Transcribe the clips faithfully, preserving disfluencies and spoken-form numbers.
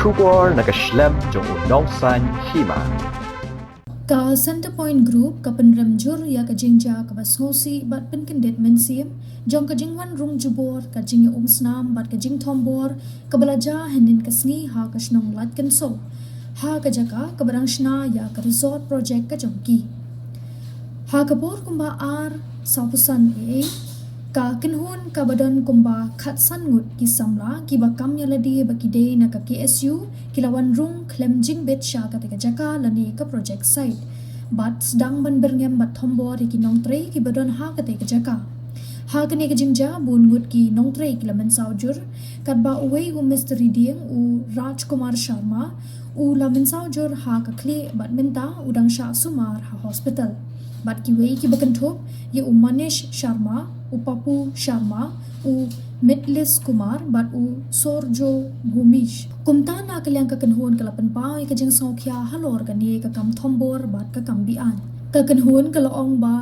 Khubor na ka shlem jong u nongsan hima. Ka Centrepoint Group ka pynrem jur ïa ka jingjia kaba sngewsih bad pynkyndit mynsiem jong ka jingwan rung jubor, ka jingïaumsnam bad ka jingthombor kaba la jia hynnin ka sngi ha ka shnong Laitkynsoh, ha ka jaka kaba dang shna ïa ka resort project ka jong ki. Ha ka por kumba ar sawphew san A M, ka kynhun kaba don kumba khatsan ngut ki samla kiba kam ïa lade ba ki dei na ka K S U ki la wan rung khlem jingbit sha katei ka jaka lane ka project site bad sdang ban byrngem bad thombor ïa ki nongtrei kiba don ha katei ka jaka. Ha kane ka jingjia bun ngut ki nongtrei ki la mynsaw jur, katba uwei u mistri dieng, u Rajkumar Sharma, u la mynsaw jur ha ka khlieh bad mynta u dang shah sumar ha hospital. Bad kiwei kiba kynthup ïa u Manish Sharma, u Papu Sharma, u Mitlis Kumar bad u Sorjo Bhumish. Kumta na ka liang ka kynhun ka la pynpaw ïa ka jingsngewkhia halor kane ka kam thombor bad ka kam be-aiñ. Ka kynhun ka la ong ba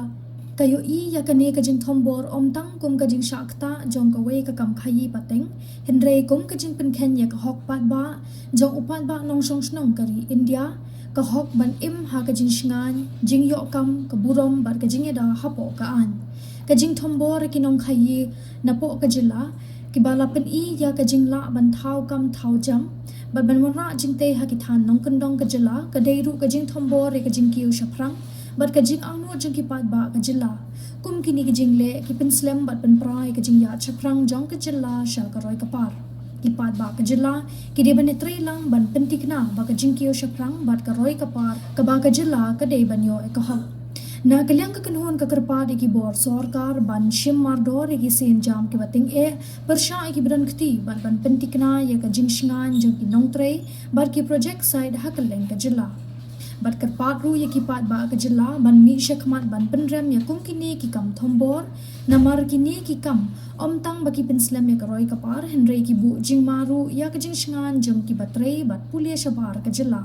ka ïohi ïa kane ka jingthombor ym tang kum ka jingshah ktah jong kawei ka kam khaïi pateng, hynrei kum ka jingpynkheiñ ïa ka hok paidbah jong u paidbah nongshong shnong ka ri India, ka hok ban im ha ka jingshngaiñ, jingïoh kam, ka burom bad ka jingïada hapoh ka aiñ. Ka jingthombor ïa ki nongkhaïi napoh ka jylla kiba la pyni ïa ka jinglah ban thaw kam thaw jam bad ban wanrah jingtei ha ki thaiñ nongkyndong ka jylla ka dei ruh ka jingthombor ïa ka jingkiew shaphrang bad ka jingangnud jong ki paidbah ka jylla. Kum kine ki jingleh ki pynslem bad pynpra ïa ka jingïaid shaphrang jong ka jylla sha ka roi ka par. Ki paidbah ka jylla ki dei ban ïatrei lang ban pyntikna ba ka jingkiew shaphrang bad ka roi ka par kaba ka jylla ka dei ban ïoh ïa ka hok. Na ka liang ka kynhun ka kyrpad ïa ki bor sorkar ban shim mardor ïa ki sienjam kiba tyngeh pyrshah ïa kiba don kti bad ban pyntikna ïa ka jingshngaiñ jong ki nongtrei bad ki project site ha kylleng ka jylla. Bad kyrpad ruh ïa ki paidbah ka jylla ban mih shakhmat ban pynrem ïa kum kine ki kam thombor, namar kine ki kam ym tang ba ki pynslem ïa ka roi ka par hynrei ki buh jingma ruh ïa ka jingshngaiñ jong kiba trei bad pule shabar ka jylla.